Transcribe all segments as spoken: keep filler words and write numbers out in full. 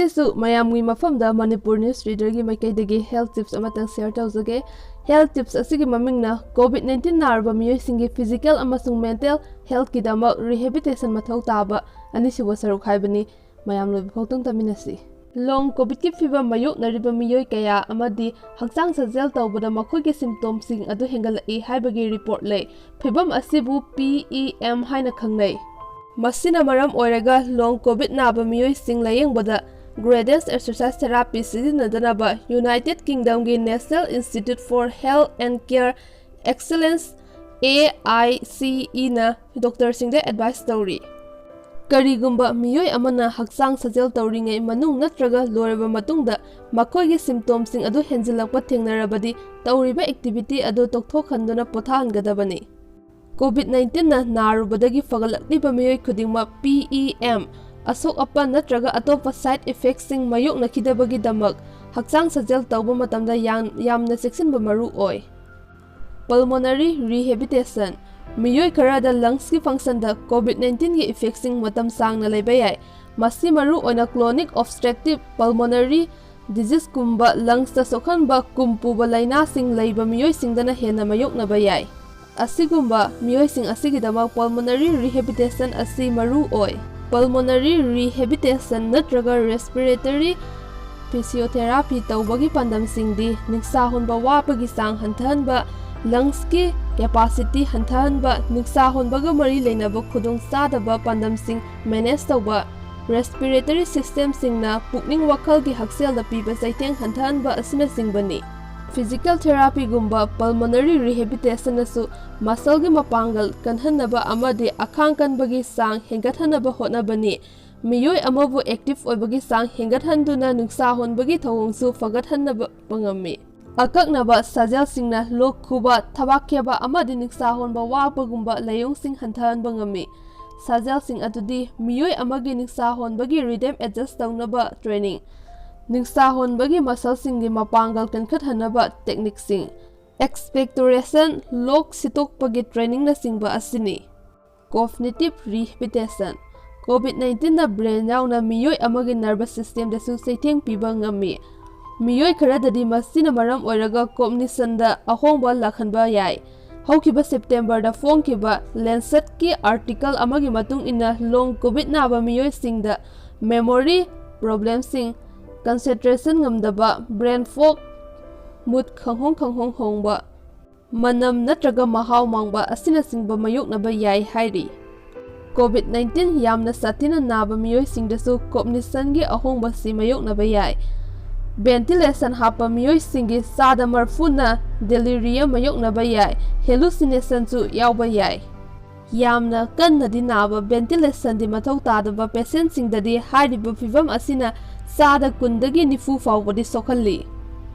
ꯁꯤꯁꯨ ꯃꯌꯥꯝꯒꯤ ꯃꯐꯝꯗ ꯃꯅꯤꯄꯨꯔ ꯅ꯭ꯌꯨꯁ ꯔꯤꯗꯔꯒꯤ ꯃꯥꯏꯀꯩꯗꯒꯤ ꯍꯦꯜꯊ ꯇꯤꯞꯁ ꯑꯃꯇꯪ ꯁꯤꯌꯔ ꯇꯧꯖꯒꯦ꯫ ꯍꯦꯜꯊ ꯇꯤꯞꯁ ꯑꯁꯤꯒꯤ ꯃꯃꯤꯡꯅ ꯀꯣꯚꯤꯗ ꯅꯥꯏꯟꯇꯤꯟ ꯅꯥꯔꯕ ꯃꯤꯑꯣꯏꯁꯤꯡꯒꯤ ꯐꯤꯖꯤꯀꯦꯜ ꯑꯃꯁꯨꯡ ꯃꯦꯟꯇꯦꯜ ꯍꯦꯜꯊꯀꯤꯗꯃꯛ ꯔꯤꯍꯦꯕꯤꯇꯦꯁꯟ ꯃꯊꯧ ꯇꯥꯕ ꯑꯅꯤꯁꯨꯕ ꯁꯔꯨꯛ ꯍꯥꯏꯕꯅꯤ꯫ ꯃꯌꯥꯝ ꯂꯣꯏꯕ ꯐꯥꯎ ꯇꯥꯃꯤꯟꯅꯁꯤ꯫ ꯂꯣꯡ ꯀꯣꯚꯤꯗꯀꯤ ꯐꯤꯕꯝ ꯃꯥꯌꯣꯛꯅꯔꯤꯕ ꯃꯤꯑꯣꯏ ꯀꯌꯥ ꯑꯃꯗꯤ ꯍꯛꯆꯥꯡ ꯁꯥꯖꯦꯜ ꯇꯧꯕꯗ ꯃꯈꯣꯏꯒꯤ ꯁꯤꯝꯇꯣꯝꯁꯤꯡ ꯑꯗꯨ ꯍꯦꯟꯒꯠꯂꯛꯏ ꯍꯥꯏꯕꯒꯤ ꯔꯤꯄꯣꯔꯠ ꯂꯩ꯫ ꯐꯤꯕꯝ ꯑꯁꯤꯕꯨ ꯄꯤ ꯏ ꯑꯦꯝ ꯍꯥꯏꯅ ꯈꯪꯅꯩ꯫ ꯃꯁꯤꯅ ꯃꯔꯝ ꯑꯣꯏꯔꯒ ꯂꯣꯡ ꯀꯣꯚꯤꯗ ꯅꯥꯕ ꯃꯤꯑꯣꯏꯁꯤꯡ ꯂꯥꯌꯦꯡꯕꯗ ꯒ꯭ꯔꯦꯗꯦꯁ ꯑꯦꯛꯁꯔꯁꯥꯏꯁ ꯊꯦꯔꯥꯄꯤ ꯁꯤꯖꯤꯟꯅꯗꯅꯕ ꯌꯨꯅꯥꯏꯇꯦꯗ ꯀꯤꯡꯗꯝꯒꯤ National Institute for Health and Care Excellence, A I C ꯏꯅ ꯗꯣꯛꯇꯔꯁꯤꯡꯗ ꯑꯦꯗꯚꯥꯏꯁ ꯇꯧꯔꯤ꯫ ꯀꯔꯤꯒꯨꯝꯕ ꯃꯤꯑꯣꯏ ꯑꯃꯅ ꯍꯛꯆꯥꯡ ꯁꯥꯖꯦꯜ ꯇꯧꯔꯤꯉꯩ ꯃꯅꯨꯡ ꯅꯠꯇ꯭ꯔꯒ ꯂꯣꯏꯔꯕ ꯃꯇꯨꯡꯗ ꯃꯈꯣꯏꯒꯤ ꯁꯤꯝꯇꯣꯝꯁꯤꯡ ꯑꯗꯨ ꯍꯦꯟꯖꯤꯜꯂꯛꯄ ꯊꯦꯡꯅꯔꯕꯗꯤ, ꯇꯧꯔꯤꯕ ꯑꯦꯛꯇꯤꯚꯤꯇꯤ ꯑꯗꯨ ꯇꯣꯛꯊꯣꯛꯍꯟꯗꯨꯅ ꯄꯣꯊꯥꯍꯟꯒꯗꯕꯅꯤ꯫ ꯀꯣꯚꯤꯗ ꯅꯥꯏꯟꯇꯤꯟꯅ ꯅꯥꯔꯨꯕꯗꯒꯤ ꯐꯒꯠꯂꯛꯂꯤꯕ ꯃꯤꯑꯣꯏ ꯈꯨꯗꯤꯡꯃꯛ ꯄꯤ ꯏ ꯑꯦꯝ, ꯑꯁꯣꯛ ꯑꯄꯟ ꯅꯠꯇ꯭ꯔꯒ ꯑꯇꯣꯞꯄ ꯁꯥꯏꯗ ꯏꯐꯦꯛꯁꯤꯡ ꯃꯥꯌꯣꯛꯅꯈꯤꯗꯕꯒꯤꯗꯃꯛ ꯍꯛꯆꯥꯡ ꯁꯥꯖꯦꯜ ꯇꯧꯕ ꯃꯇꯝꯗ ꯌꯥꯝ-, ꯌꯥꯝꯅ ꯆꯦꯛꯁꯤꯟꯕ ꯃꯔꯨ ꯑꯣꯏ꯫ ꯄꯜꯃꯣꯅꯔꯤ ꯔꯤꯍꯦꯕꯤꯇꯦꯁꯟ꯫ ꯃꯤꯑꯣꯏ ꯈꯔꯗ ꯂꯪꯁꯀꯤ ꯐꯪꯁꯟꯗ ꯀꯣꯚꯤꯗ ꯅꯥꯏꯟꯇꯤꯟꯒꯤ ꯏꯐꯦꯛꯁꯤꯡ ꯃꯇꯝ ꯁꯥꯡꯅ ꯂꯩꯕ ꯌꯥꯏ꯫ ꯃꯁꯤ ꯃꯔꯨꯑꯣꯏꯅ ꯀ꯭ꯔꯣꯅꯤꯛ ꯑꯣꯕꯁꯇ꯭ꯔꯛꯇꯤꯚ ꯄꯜꯃꯣꯅꯔꯤ ꯗꯤꯖꯤꯖꯀꯨꯝꯕ ꯂꯪꯁꯇ ꯁꯣꯛꯍꯟꯕ ꯀꯨꯝ ꯄꯨꯕ ꯂꯥꯏꯅꯥꯁꯤꯡ ꯂꯩꯕ ꯃꯤꯑꯣꯏꯁꯤꯡꯗꯅ ꯍꯦꯟꯅ ꯃꯥꯌꯣꯛꯅꯕ ꯌꯥꯏ꯫ ꯑꯁꯤꯒꯨꯝꯕ ꯃꯤꯑꯣꯏꯁꯤꯡ ꯑꯁꯤꯒꯤꯗꯃꯛ ꯄꯜꯃꯣꯅꯔꯤ ꯔꯤꯍꯦꯕꯤꯇꯦꯁꯟ ꯑꯁꯤ ꯃꯔꯨ ꯑꯣꯏ꯫ ꯄꯜꯃꯣꯅꯔꯤ ꯔꯤꯍꯦꯕꯤꯇꯦꯁꯟ ꯅꯠꯇ꯭ꯔꯒ ꯔꯦꯁꯄꯤꯔꯦꯇꯔꯤ ꯐꯤꯁꯤꯑꯣꯊꯦꯔꯥꯄꯤ ꯇꯧꯕꯒꯤ ꯄꯥꯟꯗꯝꯁꯤꯡꯗꯤ ꯅꯤꯡꯁꯥ ꯍꯣꯟꯕ ꯋꯥꯕꯒꯤ ꯆꯥꯡ ꯍꯟꯊꯍꯟꯕ, ꯂꯪꯁꯀꯤ ꯀꯦꯄꯥꯁꯤꯇꯤ ꯍꯟꯊꯍꯟꯕ, ꯅꯤꯡꯁꯥ ꯍꯣꯟꯕꯒ ꯃꯔꯤ ꯂꯩꯅꯕ ꯈꯨꯗꯣꯡꯆꯥꯗꯕ ꯄꯥꯟꯗꯝꯁꯤꯡ ꯃꯦꯅꯦꯖ ꯇꯧꯕ, ꯔꯦꯁꯄꯤꯔꯦꯇꯔꯤ ꯁꯤꯁꯇꯦꯝꯁꯤꯡꯅ ꯄꯨꯛꯅꯤꯡ ꯋꯥꯈꯜꯒꯤ ꯍꯛꯁꯦꯜꯗ ꯄꯤꯕ ꯆꯩꯊꯦꯡ ꯍꯟꯊꯍꯟꯕ ꯑꯁꯤꯅꯆꯤꯡꯕꯅꯤ꯫ ꯐꯤꯖꯤꯀꯦꯜ ꯊꯦꯔꯥꯄꯤꯒꯨꯝꯕ ꯄꯜꯃꯣꯅꯔꯤ ꯔꯤꯍꯦꯕꯤꯇꯦꯁꯟꯅꯁꯨ ꯃꯁꯜꯒꯤ ꯃꯄꯥꯡꯒꯜ ꯀꯟꯍꯟꯅꯕ ꯑꯃꯗꯤ ꯑꯈꯥꯡ ꯀꯟꯕꯒꯤ ꯆꯥꯡ ꯍꯦꯟꯒꯠꯍꯟꯅꯕ ꯍꯣꯠꯅꯕꯅꯤ꯫ ꯃꯤꯑꯣꯏ ꯑꯃꯕꯨ ꯑꯦꯛꯇꯤꯚ ꯑꯣꯏꯕꯒꯤ ꯆꯥꯡ ꯍꯦꯟꯒꯠꯍꯟꯗꯨꯅ ꯅꯤꯡꯁꯥ ꯍꯣꯟꯕꯒꯤ ꯊꯧꯑꯣꯡꯁꯨ ꯐꯒꯠꯍꯟꯅꯕ ꯉꯝꯃꯤ꯫ ꯑꯀꯛꯅꯕ ꯁꯥꯖꯦꯜꯁꯤꯡꯅ ꯂꯣꯛ ꯈꯨꯕ, ꯊꯕꯥꯛ ꯈꯦꯕ ꯑꯃꯗꯤ ꯅꯤꯡꯁꯥ ꯍꯣꯟꯕ ꯋꯥꯕꯒꯨꯝꯕ ꯂꯥꯏꯑꯣꯡꯁꯤꯡ ꯍꯟꯊꯍꯟꯕ ꯉꯝꯃꯤ꯫ ꯁꯥꯖꯦꯜꯁꯤꯡ ꯑꯗꯨꯗꯤ ꯃꯤꯑꯣꯏ ꯑꯃꯒꯤ ꯅꯤꯡꯁꯥ ꯍꯣꯟꯕꯒꯤ ꯔꯤꯗꯝ ꯑꯦꯗꯖꯁ ꯇꯧꯅꯕ ꯇ꯭ꯔꯦꯅꯤꯡ, ꯅꯤꯡꯁꯥ ꯍꯣꯟꯕꯒꯤ ꯃꯁꯜꯁꯤꯡꯒꯤ ꯃꯄꯥꯡꯒꯜ ꯀꯟꯈꯠꯍꯟꯅꯕ ꯇꯦꯛꯅꯤꯛꯁꯤꯡ, ꯑꯦꯛꯁꯄꯦꯛꯇꯣꯔꯦꯁꯟ, ꯂꯣꯛ ꯁꯤꯠꯇꯣꯛꯄꯒꯤ ꯇ꯭ꯔꯦꯅꯤꯡꯅꯆꯤꯡꯕ ꯑꯁꯤꯅꯤ꯫ ꯀꯣꯒꯅꯤꯇꯤꯚ ꯔꯤꯍꯦꯕꯤꯇꯦꯁꯟ꯫ COVID nineteen ꯅ brain ꯌꯥꯎꯅ ꯃꯤꯑꯣꯏ ꯑꯃꯒꯤ nervous system ꯗꯁꯨ ꯆꯩꯊꯦꯡ ꯄꯤꯕ ꯉꯝꯃꯤ꯫ ꯃꯤꯑꯣꯏ ꯈꯔꯗꯗꯤ ꯃꯁꯤꯅ ꯃꯔꯝ ꯑꯣꯏꯔꯒ cognition ꯗ ꯑꯍꯣꯡꯕ ꯂꯥꯛꯍꯟꯕ ꯌꯥꯏ꯫ ꯍꯧꯈꯤꯕ September ꯗ ꯐꯣꯡꯈꯤꯕ Lancet ꯀꯤ article ꯑꯃꯒꯤ ꯃꯇꯨꯡ ꯏꯟꯅ, long COVID ꯅꯥꯕ ꯃꯤꯑꯣꯏꯁꯤꯡꯗ memory problem ꯁꯤꯡ, concentration ꯉꯝꯗꯕ, brain fog, mood ꯈꯪꯍꯣꯡ ꯈꯪꯍꯣꯡ ꯍꯣꯡꯕ, ꯃꯅꯝ ꯅꯠꯇ꯭ꯔꯒ ꯃꯍꯥꯎ ꯃꯥꯡꯕ ꯑꯁꯤꯅꯆꯤꯡꯕ ꯃꯥꯌꯣꯛꯅꯕ ꯌꯥꯏ ꯍꯥꯏꯔꯤ꯫ COVID nineteen ꯌꯥꯝꯅ ꯁꯥꯊꯤꯅ ꯅꯥꯕ ꯃꯤꯑꯣꯏꯁꯤꯡꯗꯁꯨ cognition ꯒꯤ ꯑꯍꯣꯡꯕꯁꯤ ꯃꯥꯌꯣꯛꯅꯕ ꯌꯥꯏ꯫ Ventilation ꯍꯥꯞꯄ ꯃꯤꯑꯣꯏꯁꯤꯡꯒꯤ ꯆꯥꯗ ꯃꯔꯐꯨꯅ delirium ꯃꯥꯌꯣꯛꯅꯕ ꯌꯥꯏ, hallucination ꯁꯨ ꯌꯥꯎꯕ ꯌꯥꯏ꯫ ꯌꯥꯝꯅ ꯀꯟꯅꯗꯤ ꯅꯥꯕ, ventilation ꯗꯤ ꯃꯊꯧ ꯇꯥꯗꯕ patient ꯁꯤꯡꯗꯗꯤ ꯍꯥꯏꯔꯤꯕ ꯐꯤꯚꯝ ꯑꯁꯤꯅ ꯆꯥꯗ ꯀꯨꯟꯗꯒꯤ ꯅꯤꯐꯨ ꯐꯥꯎꯕꯗꯤ ꯁꯣꯛꯍꯜꯂꯤ꯫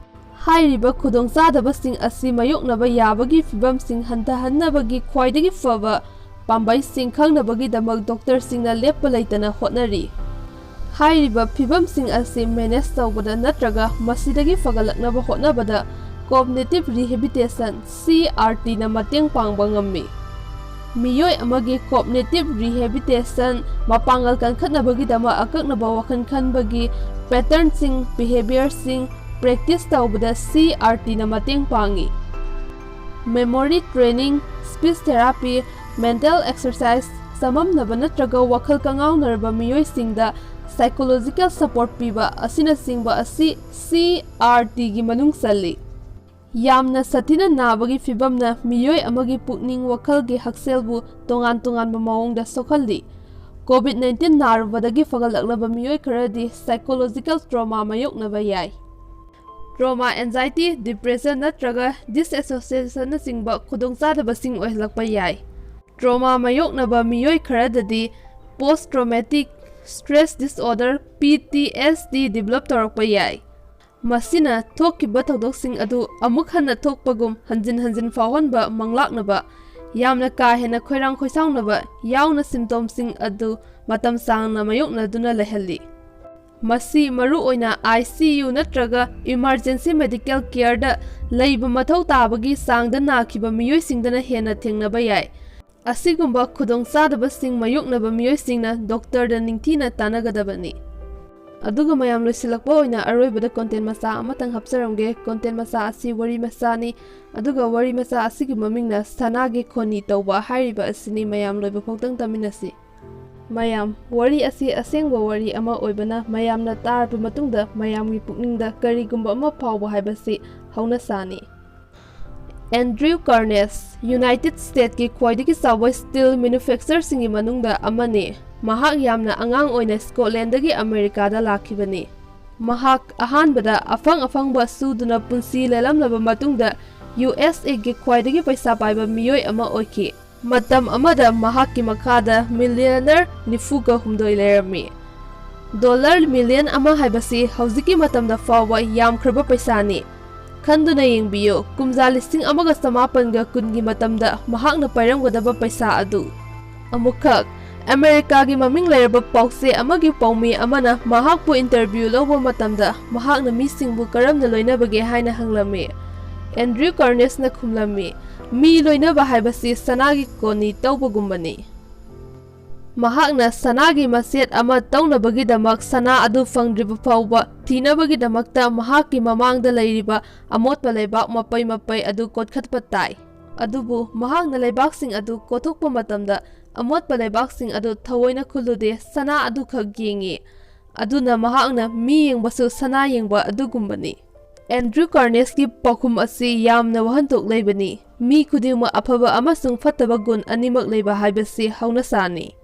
ꯍꯥꯏꯔꯤꯕ ꯈꯨꯗꯣꯡꯆꯥꯗꯕꯁꯤꯡ ꯑꯁꯤ ꯃꯥꯌꯣꯛꯅꯕ ꯌꯥꯕꯒꯤ ꯐꯤꯚꯝꯁꯤꯡ ꯍꯟꯊꯍꯟꯅꯕꯒꯤ ꯈ꯭ꯋꯥꯏꯗꯒꯤ ꯐꯕ ꯄꯥꯝꯕꯩꯁꯤꯡ ꯈꯪꯅꯕꯒꯤꯗꯃꯛ doctor ꯁꯤꯡꯅ ꯂꯦꯞꯄ ꯂꯩꯇꯅ ꯍꯣꯠꯅꯔꯤ꯫ ꯍꯥꯏꯔꯤꯕ ꯐꯤꯚꯝꯁꯤꯡ ꯑꯁꯤ manage ꯇꯧꯕꯗ ꯅꯠꯇ꯭ꯔꯒ ꯃꯁꯤꯗꯒꯤ ꯐꯒꯠꯂꯛꯅꯕ ꯍꯣꯠꯅꯕꯗ cognitive rehabilitation, C R T ꯅ ꯃꯇꯦꯡ ꯄꯥꯡꯕ ꯉꯝꯃꯤ꯫ ꯃꯤꯑꯣꯏ ꯑꯃꯒꯤ cognitive rehabilitation ꯃꯄꯥꯡꯒꯜ ꯀꯟꯈꯠꯅꯕꯒꯤꯗꯃꯛ ꯑꯀꯛꯅꯕ ꯋꯥꯈꯜ ꯈꯟꯕꯒꯤ pattern ꯁꯤꯡ, behaviour ꯁꯤꯡ practice ꯇꯧꯕꯗ C R T ꯅ ꯃꯇꯦꯡ ꯄꯥꯡꯏ꯫ Memory training, speech therapy, mental exercise, ꯆꯃꯝꯅꯕ ꯅꯠꯇ꯭ꯔꯒ ꯋꯥꯈꯜ ꯀꯉꯥꯎꯅꯔꯕ ꯃꯤꯑꯣꯏꯁꯤꯡꯗ psychological support ꯄꯤꯕ ꯑꯁꯤꯅꯆꯤꯡꯕ ꯑꯁꯤ C R T ꯒꯤ ꯃꯅꯨꯡ ꯆꯜꯂꯤ꯫ ꯌꯥꯝꯅ ꯁꯥꯊꯤꯅ ꯅꯥꯕꯒꯤ ꯐꯤꯚꯝꯅ ꯃꯤꯑꯣꯏ ꯑꯃꯒꯤ ꯄꯨꯛꯅꯤꯡ ꯋꯥꯈꯜꯒꯤ ꯍꯛꯁꯦꯜꯕꯨ ꯇꯣꯉꯥꯟ ꯇꯣꯉꯥꯟꯕ ꯃꯑꯣꯡꯗ ꯁꯣꯛꯍꯜꯂꯤ꯫ COVID nineteen ꯅꯥꯔꯨꯕꯗꯒꯤ ꯐꯒꯠꯂꯛꯂꯕ ꯃꯤꯑꯣꯏ ꯈꯔꯗꯤ psychological trauma ꯃꯥꯌꯣꯛꯅꯕ ꯌꯥꯏ꯫ Trauma anxiety, depression ꯅꯠꯇ꯭ꯔꯒ disassociation ꯅꯆꯤꯡꯕ ꯈꯨꯗꯣꯡꯆꯥꯗꯕꯁꯤꯡ ꯑꯣꯏꯍꯜꯂꯛꯄ ꯌꯥꯏ꯫ Trauma ꯃꯥꯌꯣꯛꯅꯕ ꯃꯤꯑꯣꯏ ꯈꯔꯗꯗꯤ post traumatic stress disorder, P T S D, develop ꯇꯧꯔꯛꯄ ꯌꯥꯏ꯫ ꯃꯁꯤꯅ ꯊꯣꯛꯈꯤꯕ ꯊꯧꯗꯣꯛꯁꯤꯡ ꯑꯗꯨ ꯑꯃꯨꯛ ꯍꯟꯅ ꯊꯣꯛꯄꯒꯨꯝ ꯍꯟꯖꯤꯟ ꯍꯟꯖꯤꯟ ꯐꯥꯎꯍꯟꯕ, ꯃꯪꯂꯥꯛꯅꯕ, ꯌꯥꯝꯅ ꯀꯥ ꯍꯦꯟꯅ ꯈꯣꯏꯔꯥꯡ ꯈꯣꯏꯁꯥꯎꯅꯕ ꯌꯥꯎꯅ symptom ꯁꯤꯡ ꯑꯗꯨ ꯃꯇꯝ ꯁꯥꯡꯅ ꯃꯥꯌꯣꯛꯅꯗꯨꯅ ꯂꯩꯍꯜꯂꯤ꯫ ꯃꯁꯤ ꯃꯔꯨꯑꯣꯏꯅ I C U ꯅꯠꯇ꯭ꯔꯒ emergency medical care ꯗ ꯂꯩꯕ ꯃꯊꯧ ꯇꯥꯕꯒꯤ ꯆꯥꯡꯗ ꯅꯥꯈꯤꯕ ꯃꯤꯑꯣꯏꯁꯤꯡꯗꯅ ꯍꯦꯟꯅ ꯊꯦꯡꯅꯕ ꯌꯥꯏ꯫ ꯑꯁꯤꯒꯨꯝꯕ ꯈꯨꯗꯣꯡꯆꯥꯗꯕꯁꯤꯡ ꯃꯥꯌꯣꯛꯅꯕ ꯃꯤꯑꯣꯏꯁꯤꯡꯅ ꯗꯣꯛꯇꯔꯗ ꯅꯤꯡꯊꯤꯅ ꯇꯥꯟꯅꯒꯗꯕꯅꯤ꯫ ꯑꯗꯨꯒ ꯃꯌꯥꯝ, ꯂꯣꯏꯁꯤꯜꯂꯛꯄ ꯑꯣꯏꯅ ꯑꯔꯣꯏꯕꯗ content ꯃꯆꯥ ꯑꯃꯇꯪ ꯍꯥꯞꯆꯔꯝꯒꯦ꯫ Content ꯃꯆꯥ ꯑꯁꯤ ꯋꯥꯔꯤ ꯃꯆꯥꯅꯤ, ꯑꯗꯨꯒ ꯋꯥꯔꯤ ꯃꯆꯥ ꯑꯁꯤꯒꯤ ꯃꯃꯤꯡꯅ "ꯁꯅꯥꯒꯤ ꯈꯣꯅꯤ ꯇꯧꯕ" ꯍꯥꯏꯔꯤꯕ ꯑꯁꯤꯅꯤ꯫ ꯃꯌꯥꯝ, ꯂꯣꯏꯕ ꯐꯥꯎꯗꯪ ꯇꯥꯃꯤꯟꯅꯁꯤ꯫ ꯃꯌꯥꯝ, ꯋꯥꯔꯤ ꯑꯁꯤ ꯑꯁꯦꯡꯕ ꯋꯥꯔꯤ ꯑꯃ ꯑꯣꯏꯕꯅ, ꯃꯌꯥꯝꯅ ꯇꯥꯔꯕ ꯃꯇꯨꯡꯗ ꯃꯌꯥꯝꯒꯤ ꯄꯨꯛꯅꯤꯡꯗ ꯀꯔꯤꯒꯨꯝꯕ ꯑꯃ ꯐꯥꯎꯕ ꯍꯥꯏꯕꯁꯤ ꯍꯧꯅꯁꯥꯅꯤ꯫ ꯑꯦꯟꯗ꯭ꯔꯤꯌꯨ ꯀꯥꯔꯅꯦꯖ, ꯌꯨꯅꯥꯏꯇꯦꯗ ꯁ꯭ꯇꯦꯠꯀꯤ ꯈ꯭ꯋꯥꯏꯗꯒꯤ ꯆꯥꯎꯕ ꯁ꯭ꯇꯤꯜ ꯃꯦꯅꯨꯐꯦꯛꯆꯔꯁꯤꯡꯒꯤ ꯃꯅꯨꯡꯗ ꯑꯃꯅꯤ꯫ ꯃꯍꯥꯛ ꯌꯥꯝꯅ ꯑꯉꯥꯡ ꯑꯣꯏꯅ ꯁ꯭ꯀꯣꯠꯂꯦꯟꯗꯒꯤ ꯑꯃꯦꯔꯤꯀꯥꯗ ꯂꯥꯛꯈꯤꯕꯅꯤ꯫ ꯃꯍꯥꯛ ꯑꯍꯥꯟꯕꯗ ꯑꯐꯪ ꯑꯐꯪꯕ ꯁꯨꯗꯨꯅ ꯄꯨꯟꯁꯤ ꯂꯦꯜꯂꯝꯂꯕ ꯃꯇꯨꯡꯗ, ꯌꯨ ꯑꯦꯁ ꯑꯦꯒꯤ ꯈ꯭ꯋꯥꯏꯗꯒꯤ ꯄꯩꯁꯥ ꯄꯥꯏꯕ ꯃꯤꯑꯣꯏ ꯑꯃ ꯑꯣꯏꯈꯤ꯫ ꯃꯇꯝ ꯑꯃꯗ ꯃꯍꯥꯛꯀꯤ ꯃꯈꯥꯗ ꯃꯤꯂꯤꯌꯅꯔ ꯅꯤꯐꯨꯒ ꯍꯨꯝꯗꯣꯏ ꯂꯩꯔꯝꯃꯤ꯫ ꯗꯣꯂꯔ ꯃꯤꯂꯤꯌꯟ ꯑꯃ ꯍꯥꯏꯕꯁꯤ ꯍꯧꯖꯤꯛꯀꯤ ꯃꯇꯝꯗ ꯐꯥꯎꯕ ꯌꯥꯝꯈ꯭ꯔꯕ ꯄꯩꯁꯥꯅꯤ꯫ ꯈꯟꯗꯨꯅ ꯌꯦꯡꯕꯤꯌꯨ, ꯀꯨꯝꯖꯥ ꯂꯤꯁꯤꯡ ꯑꯃꯒ ꯆꯃꯥꯄꯟꯒ ꯀꯨꯟꯒꯤ ꯃꯇꯝꯗ ꯃꯍꯥꯛꯅ ꯄꯥꯏꯔꯝꯒꯗꯕ ꯄꯩꯁꯥ ꯑꯗꯨ꯫ ꯑꯃꯨꯛꯈꯛ, ꯑꯃꯦꯔꯤꯀꯥꯒꯤ ꯃꯃꯤꯡ ꯂꯩꯔꯕ ꯄꯥꯎꯆꯦ ꯑꯃꯒꯤ ꯄꯥꯎꯃꯤ ꯑꯃꯅ ꯃꯍꯥꯛꯄꯨ ꯏꯟꯇꯔꯚ꯭ꯌꯨ ꯂꯧꯕ ꯃꯇꯝꯗ, ꯃꯍꯥꯛꯅ ꯃꯤꯁꯤꯡꯕꯨ ꯀꯔꯝꯅ ꯂꯣꯏꯅꯕꯒꯦ ꯍꯥꯏꯅ ꯍꯪꯂꯝꯃꯤ꯫ ꯑꯦꯟꯗ꯭ꯔꯤꯌꯨ ꯀꯥꯔꯅꯦꯖꯅ ꯈꯨꯝꯂꯝꯃꯤ, "ꯃꯤ ꯂꯣꯏꯅꯕ ꯍꯥꯏꯕꯁꯤ ꯁꯅꯥꯒꯤ ꯀꯣꯅꯤ ꯇꯧꯕꯒꯨꯝꯕꯅꯤ"꯫ ꯃꯍꯥꯛꯅ ꯁꯅꯥꯒꯤ ꯃꯆꯦꯠ ꯑꯃ ꯇꯧꯅꯕꯒꯤꯗꯃꯛ ꯁꯅꯥ ꯑꯗꯨ ꯐꯪꯗ꯭ꯔꯤꯕ ꯐꯥꯎꯕ ꯊꯤꯅꯕꯒꯤꯗꯃꯛꯇ ꯃꯍꯥꯛꯀꯤ ꯃꯃꯥꯡꯗ ꯂꯩꯔꯤꯕ ꯑꯃꯣꯠꯄ ꯂꯩꯕꯥꯛ ꯃꯄꯩ ꯃꯄꯩ ꯑꯗꯨ ꯀꯣꯠꯈꯠꯄ ꯇꯥꯏ꯫ ꯑꯗꯨꯕꯨ ꯃꯍꯥꯛꯅ ꯂꯩꯕꯥꯛꯁꯤꯡ ꯑꯗꯨ ꯀꯣꯠꯊꯣꯛꯄ ꯃꯇꯝꯗ, ꯑꯃꯣꯠꯄ ꯂꯩꯕꯥꯛꯁꯤꯡ ꯑꯗꯨ ꯊꯑꯣꯏꯅ ꯈꯨꯜꯂꯨꯗꯦ, ꯁꯅꯥ ꯑꯗꯨꯈꯛ ꯌꯦꯡꯉꯤ꯫ ꯑꯗꯨꯅ ꯃꯍꯥꯛꯅ ꯃꯤ ꯌꯦꯡꯕꯁꯨ ꯁꯅꯥ ꯌꯦꯡꯕ ꯑꯗꯨꯒꯨꯝꯕꯅꯤ꯫ ꯑꯦꯟꯗ꯭ꯔꯤꯌꯨ ꯀꯥꯔꯅꯦꯖꯀꯤ ꯄꯥꯎꯈꯨꯝ ꯑꯁꯤ ꯌꯥꯝꯅ ꯋꯥꯍꯟꯊꯣꯛ ꯂꯩꯕꯅꯤ꯫ ꯃꯤ ꯈꯨꯗꯤꯡꯃꯛ ꯑꯐꯕ ꯑꯃꯁꯨꯡ ꯐꯠꯇꯕ ꯒꯨꯟ ꯑꯅꯤꯃꯛ ꯂꯩꯕ ꯍꯥꯏꯕꯁꯤ ꯍꯧꯅꯁꯥꯅꯤ꯫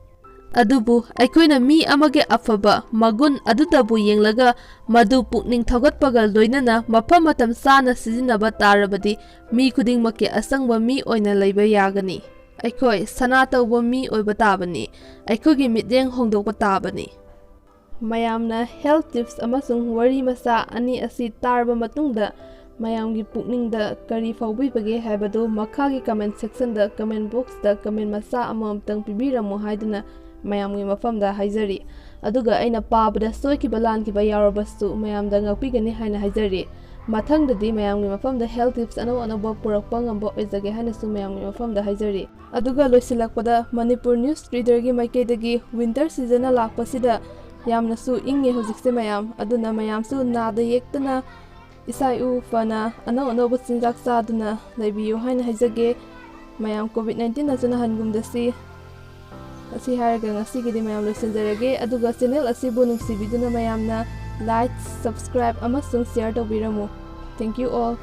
ꯑꯗꯨꯕꯨ ꯑꯩꯈꯣꯏꯅ ꯃꯤ ꯑꯃꯒꯤ ꯑꯐꯕ ꯃꯒꯨꯟ ꯑꯗꯨꯗꯕꯨ ꯌꯦꯡꯂꯒ, ꯃꯗꯨ ꯄꯨꯛꯅꯤꯡ ꯊꯧꯒꯠꯄꯒ ꯂꯣꯏꯅꯅ ꯃꯐꯝ ꯃꯇꯝ ꯆꯥꯅ ꯁꯤꯖꯤꯟꯅꯕ ꯇꯥꯔꯕꯗꯤ, ꯃꯤ ꯈꯨꯗꯤꯡꯃꯛꯀꯤ ꯑꯆꯪꯕ ꯃꯤ ꯑꯣꯏꯅ ꯂꯩꯕ ꯌꯥꯒꯅꯤ꯫ ꯑꯩꯈꯣꯏ ꯁꯅꯥ ꯇꯧꯕ ꯃꯤ ꯑꯣꯏꯕ ꯇꯥꯕꯅꯤ꯫ ꯑꯩꯈꯣꯏꯒꯤ ꯃꯤꯠꯌꯦꯡ ꯍꯣꯡꯗꯣꯛꯄ ꯇꯥꯕꯅꯤ꯫ ꯃꯌꯥꯝꯅ health tips ꯑꯃꯁꯨꯡ ꯋꯥꯔꯤ ꯃꯆꯥ ꯑꯅꯤ ꯑꯁꯤ ꯇꯥꯔꯕ ꯃꯇꯨꯡꯗ, ꯃꯌꯥꯝꯒꯤ ꯄꯨꯛꯅꯤꯡꯗ ꯀꯔꯤ ꯐꯥꯎꯕꯤꯕꯒꯦ ꯍꯥꯏꯕꯗꯨ ꯃꯈꯥꯒꯤ comment section ꯗ, comment box ꯇ comment ꯃꯆꯥ ꯑꯃꯃꯝꯇꯪ ꯄꯤꯕꯤꯔꯝꯃꯨ ꯍꯥꯏꯗꯨꯅ ꯃꯌꯥꯝꯒꯤ ꯃꯐꯝꯗ ꯍꯥꯏꯖꯔꯤ꯫ ꯑꯗꯨꯒ ꯑꯩꯅ ꯄꯥꯕꯗ ꯁꯣꯏꯈꯤꯕ ꯂꯥꯟꯈꯤꯕ ꯌꯥꯎꯔꯕꯁꯨ ꯃꯌꯥꯝꯗ ꯉꯥꯛꯄꯤꯒꯅꯤ ꯍꯥꯏꯅ ꯍꯥꯏꯖꯔꯤ꯫ ꯃꯊꯪꯗꯗꯤ ꯃꯌꯥꯝꯒꯤ ꯃꯐꯝꯗ health tips ꯑꯅꯧ ꯑꯅꯧꯕ ꯄꯨꯔꯛꯄ ꯉꯝꯕ ꯑꯣꯏꯖꯒꯦ ꯍꯥꯏꯅꯁꯨ ꯃꯌꯥꯝꯒꯤ ꯃꯐꯝꯗ ꯍꯥꯏꯖꯔꯤ꯫ ꯑꯗꯨꯒ ꯂꯣꯏꯁꯤꯜꯂꯛꯄꯗ, ꯃꯅꯤꯄꯨꯔ news readerꯒꯤ ꯃꯥꯏꯀꯩꯗꯒꯤ winter seasonꯅ ꯂꯥꯛꯄꯁꯤꯗ ꯌꯥꯝꯅꯁꯨ ꯏꯪꯉꯦ ꯍꯧꯖꯤꯛꯁꯦ ꯃꯌꯥꯝ꯫ ꯑꯗꯨꯅ ꯃꯌꯥꯝꯁꯨ ꯅꯥꯗ ꯌꯦꯛꯇꯅ ꯏꯁꯥ ꯏꯎ ꯐꯅ ꯑꯅꯧ ꯑꯅꯧꯕ ꯆꯤꯟꯖꯥꯛ ꯆꯥꯗꯨꯅ ꯂꯩꯕꯤꯌꯨ ꯍꯥꯏꯅ ꯍꯥꯏꯖꯒꯦ꯫ ꯃꯌꯥꯝ COVID nineteenꯅꯁꯨ ꯅꯥꯍꯟꯒꯨꯝꯗꯁꯤ꯫ ꯑꯁꯤ ꯍꯥꯏꯔꯒ ꯉꯁꯤꯒꯤꯗꯤ ꯃꯌꯥꯝ ꯂꯣꯏꯁꯤꯟꯖꯔꯒꯦ꯫ ꯑꯗꯨꯒ channel ꯑꯁꯤꯕꯨ ꯅꯨꯡꯁꯤꯕꯤꯗꯨꯅ ꯃꯌꯥꯝꯅ like, subscribe ꯑꯃꯁꯨꯡ share ꯇꯧꯕꯤꯔꯝꯃꯨ꯫ Thank you all.